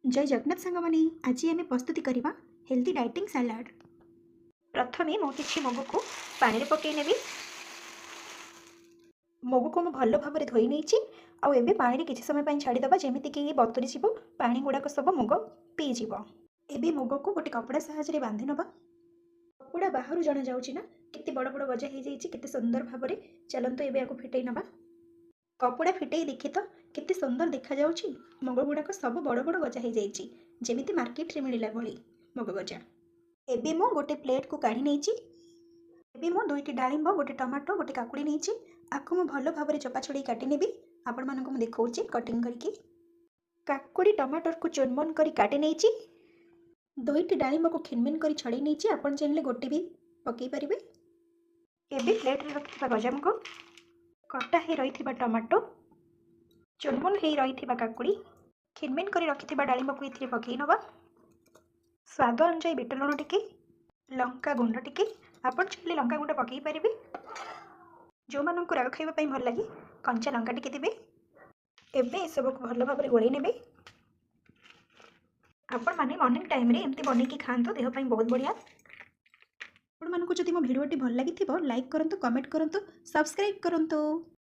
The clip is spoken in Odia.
ଜୟ ଜଗନ୍ନାଥ ସାଙ୍ଗମାନେ, ଆଜି ଆମେ ପ୍ରସ୍ତୁତି କରିବା ହେଲ୍ଦି ଡାଇଟିଂ ସାଲାଡ଼। ପ୍ରଥମେ ମୁଁ କିଛି ମୁଗକୁ ପାଣିରେ ପକାଇ ନେବି। ମୁଗକୁ ମୁଁ ଭଲ ଭାବରେ ଧୋଇ ନେଇଛି ଆଉ ଏବେ ପାଣିରେ କିଛି ସମୟ ପାଇଁ ଛାଡ଼ିଦେବା, ଯେମିତିକି ବତୁରି ଯିବ, ପାଣି ଗୁଡ଼ାକ ସବୁ ମୁଗ ପିଇଯିବ। ଏବେ ମୁଗକୁ ଗୋଟେ କପଡ଼ା ସାହାଯ୍ୟରେ ବାନ୍ଧି ନେବା। କପଡ଼ା ବାହାରୁ ଜଣାଯାଉଛି ନା କେତେ ବଡ଼ ବଡ଼ ଗଜା ହେଇଯାଇଛି, କେତେ ସୁନ୍ଦର ଭାବରେ। ଚାଲନ୍ତୁ ଏବେ ୟାକୁ ଫିଟେଇ ନେବା। କପଡ଼ା ଫିଟେଇ ଦେଖି ତ କେତେ ସୁନ୍ଦର ଦେଖାଯାଉଛି। ମୁଗ ଗୁଡ଼ାକ ସବୁ ବଡ଼ ବଡ଼ ଗଜା ହେଇଯାଇଛି, ଯେମିତି ମାର୍କେଟରେ ମିଳିଲା ଭଳି ମୁଗ ଗଜା। ଏବେ ମୁଁ ଗୋଟେ ପ୍ଲେଟ୍କୁ କାଢ଼ି ନେଇଛି। ଏବେ ମୁଁ 2ଟି ଡାଳିମ୍ବ, ଗୋଟେ ଟମାଟୋ, ଗୋଟେ କାକୁଡ଼ି ନେଇଛି। ଆକୁ ମୁଁ ଭଲ ଭାବରେ ଚୋପା ଛଡ଼େଇ କାଟି ନେବି। ଆପଣମାନଙ୍କୁ ମୁଁ ଦେଖାଉଛି କଟିଂ କରିକି। କାକୁଡ଼ି ଟମାଟରକୁ ଚୁନମୁନ କରି କାଟି ନେଇଛି। 2ଟି ଡାଳିମ୍ବକୁ ଖିନମିନ କରି ଛଡ଼େଇ ନେଇଛି। ଆପଣ ଚାହିଁଲେ ଗୋଟେ ବି ପକାଇ ପାରିବେ। ଏବେ ପ୍ଲେଟ୍ରେ ରଖିଥିବା ଗଜାମୁଗ, କଟା ହେଇ ରହିଥିବା ଟମାଟୋ, ଚୁନମୁନ ହେଇ ରହିଥିବା କାକୁଡ଼ି, ଖିନମିନ କରି ରଖିଥିବା ଡାଳିମ୍ବକୁ ଏଥିରେ ପକାଇ ନେବା। ସ୍ୱାଦ ଅନୁଯାୟୀ ବିଟ ଲୁଣ ଟିକେ, ଲଙ୍କା ଗୁଣ୍ଡ ଟିକେ, ଆପଣ ଚାହିଁଲେ ଲଙ୍କା ଗୁଣ୍ଡ ପକାଇ ପାରିବେ। ଯେଉଁମାନଙ୍କୁ ରାଗ ଖାଇବା ପାଇଁ ଭଲ ଲାଗେ କଞ୍ଚା ଲଙ୍କା ଟିକେ ଦେବେ। ଏବେ ଏସବୁକୁ ଭଲ ଭାବରେ ଗୋଳେଇ ନେବେ। ଆପଣମାନେ ମର୍ଣ୍ଣିଂ ଟାଇମ୍ରେ ଏମିତି ବନେଇକି ଖାଆନ୍ତୁ, ଦେହ ପାଇଁ ବହୁତ ବଢ଼ିଆ। ଆପଣମାନଙ୍କୁ ଯଦି ମୋ ଭିଡ଼ିଓଟି ଭଲ ଲାଗିଥିବ, ଲାଇକ୍ କରନ୍ତୁ, କମେଣ୍ଟ କରନ୍ତୁ, ସବସ୍କ୍ରାଇବ୍ କରନ୍ତୁ।